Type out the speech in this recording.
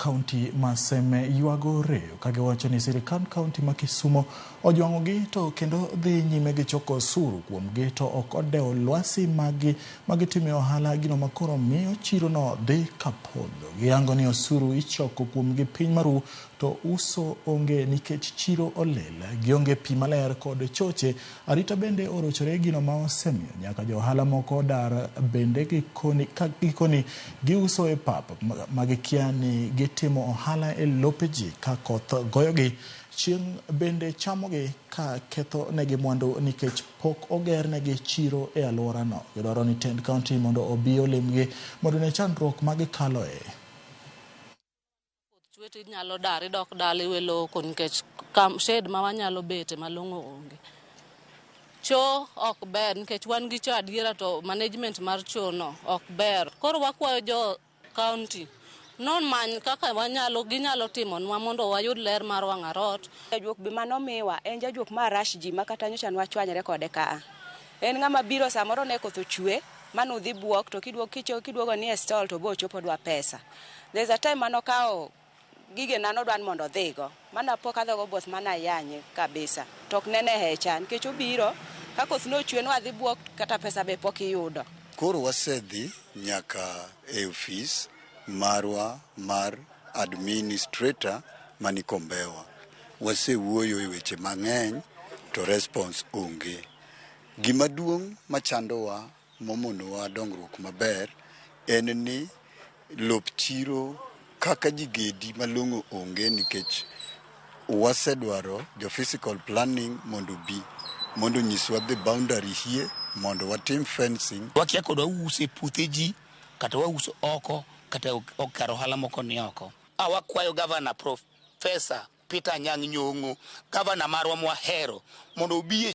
Kaunti ma Seme ywago reyo ka giwacho ni sirikand kaunti ma Kisumo ojwang'ogi to kendo dhi nyime gi choko osuru kuomgi to ok odewo lwasi maggi magitime ohala, gino makoro miyo chirono dhi kapodho. Giyango ni osuru ichoko kuomgi piny maru to uso onge nikech chiro olil, gionge pi maler kod choche. Arita bende orochore, gino ma osemiyo nyaka jo ohala moko dar bende gikoni, ka gikoni giuso e pap ma gikia ni gitimo ohala e lope ji ka koth goyogi. Chieng' bende chamogi ka ketho negi mwandu nikech pok ogernegi chiro e alworano. Gidwaro ni tend kaunti mondo obi olimgi mondo ne chandruok ma gikaloe. Chwe to inyalo dar idok dala iwe loko nikech kam shed ma wanyalo bete malong'o onge. Cho ok ber nikech wan gi cho adiera to management mar cho no ok ber. Koro wakwayo jo county nomany kaka wanyalo ginyalo timonwa mondo wayud ler mar wang' arot. Jajuok be manomiwa en jajuok ma rush ji ma kata nyocha nwachwanyre kode kaa. En ng'ama biro samoro ne koth ochwe manudhi buok to kiduogo ni e stall to bo ochopo dwa pesa. There's a time manokawo gigena nodwa ni mondo odhigo mana pok adhogo both mana yanye kabisa to ok nene hecha nikech obiro ka koth nochwe nwadhi buok kata pesa be pok iyudo. Koro wasedhi nyaka e ofis marwa mar administrator mani Kombewa. Wasewuoyo e weche mang'eny to response onge. Gima duong' machandowa momonowa dongruok maber en ni lop chiro kaka ji gedi malong'o onge nikech wasedwaro jo physical planning mondo obi mondo onyiswa the boundary here mondo watim fencing. Wakia kod wauso e puothe ji kata wauso oko kata ok kar ohala moko ni oko. A wakwayo gavana Profesa Peter Anyang' Nyong'o, gavana marwa mwahero, mondo obi e